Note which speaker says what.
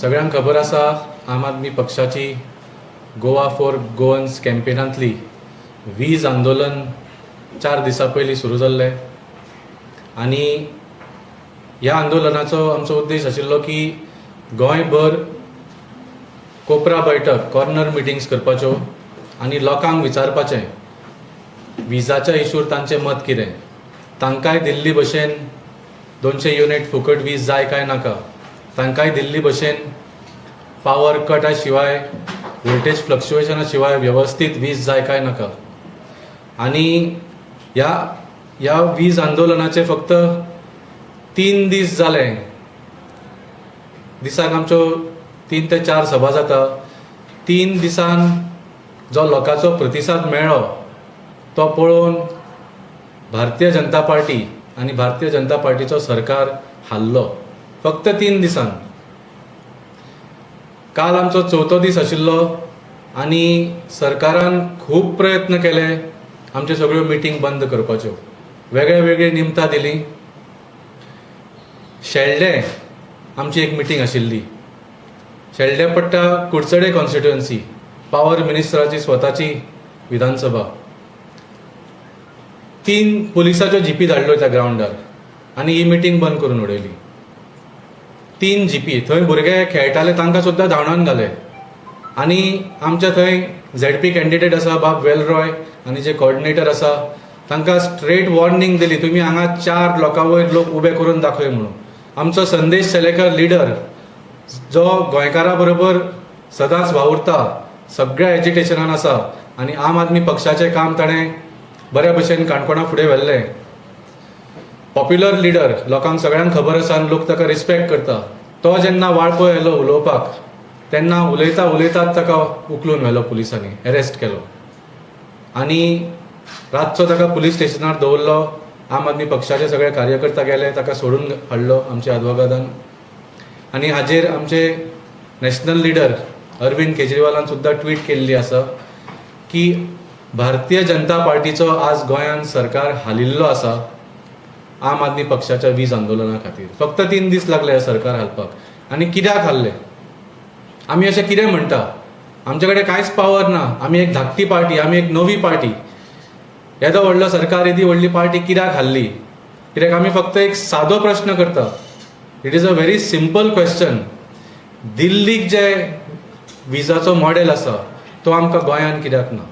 Speaker 1: सगळ्यांक खबर आसा, आम आदमी पक्षाची गोवा फॉर गोवन्स कॅम्पेनांतली वीज आंदोलन 4 दिसां पयलीं सुरू जाल्लें आनी ह्या आंदोलनाचो आमचो उद्देश आशिल्लो की गोंयभर कोपरा बैठक, कॉर्नर मिटिंग्स करपाच्यो आनी लोकांक विचारपाचें विजाच्या इशूर तांचें मत कितें, तांकांय दिल्ली भशेन 200 युनिट फुकट वीज जाय काय नाका, तांकांय दिल्ली भशेन पावर कटा शिवाय, वोल्टेज फ्लक्च्युएशना शिवाय वेवस्थीत वीज जाय काय नाका. आनी ह्या वीज आंदोलनाचे फक्त 3 दीस जाले. दिसाक आमच्यो 3 ते 4 सभा जाता. 3 दिसान जो लोकांचो प्रतिसाद मेळ्ळो तो पळोवन भारतीय जनता पार्टी आनी भारतीय जनता पार्टीचो सरकार हारलो फक्त 3 दिसान. काल आमचो 4थो दीस आशिल्लो आनी सरकारान खूब प्रयत्न केले आमच्यो सगळ्यो मिटींग बंद करपाच्यो, वेगळे वेगळे निमतां दिलीं. शेल्डें आमची एक मिटींग आशिल्ली, शेल्डें पडटा कुडचडे कॉन्स्टिट्युएन्सी, पावर मिनिस्टराची स्वताची विधानसभा. 3 पुलिसाच्यो जिपी धाडल्यो त्या ग्रावंडार आनी ही मिटींग बंद करून उडयली. 3 जिपी थंय भुरगे खेळटाले तांकां सुद्दां धांवडावन घाले. आनी आमच्या थंय झेडपी कॅन्डिडेट आसा बाब वेलरॉय आनी जे कॉर्डिनेटर आसा तांकां स्ट्रेट वॉर्निंग दिली, तुमी हांगा 4 लोकां वयर लोक उबे करून दाखय म्हणून. आमचो संदेश सेलेकर लिडर जो गोंयकारा बरोबर सदांच वावुरता, सगळ्या एजिटेशनान आसा आनी आम आदमी पक्षाचें काम ताणें बऱ्या भशेन काणकोणा फुडें व्हेल्लें. पॉप्युलर लिडर, लोकांक सगळ्यांक खबर आसा आनी लोक ताका रिस्पेक्ट करता. तो जेन्ना वाळपय आयलो उलोवपाक तेन्ना उलयता उलयतात ताका उखलून व्हेलो पुलिसांनी, अरेस्ट केलो आनी रातचो ताका पुलीस स्टेशनार दवरलो. आम आदमी पक्षाचे सगळे कार्यकर्ता गेले, ताका सोडून हाडलो आमच्या आदवोगादान. आनी हाजेर आमचे नॅशनल लिडर अरविंद केजरीवालान सुद्दां ट्वीट केल्ली आसा की भारतीय जनता पार्टीचो आज गोंयांत सरकार हालिल्लो आसा आम आदमी पक्षाच्या वीज आंदोलना खातीर. फक्त 3 दीस लागले सरकार हालपाक. आनी कित्याक हाल्ले? आमी अशें कितें म्हणटा? आमचे कडेन कांयच पावर ना, आमी एक धाकटी पार्टी, आमी एक नवी पार्टी. येदो व्हडलो सरकार, येदी व्हडली पार्टी कित्याक हाल्ली? कित्याक आमी फक्त एक सादो प्रश्न करता. It is a very simple question. दिल्लीक जे विजाचो मॉडेल आसा तो आमकां गोंयांत कित्याक ना?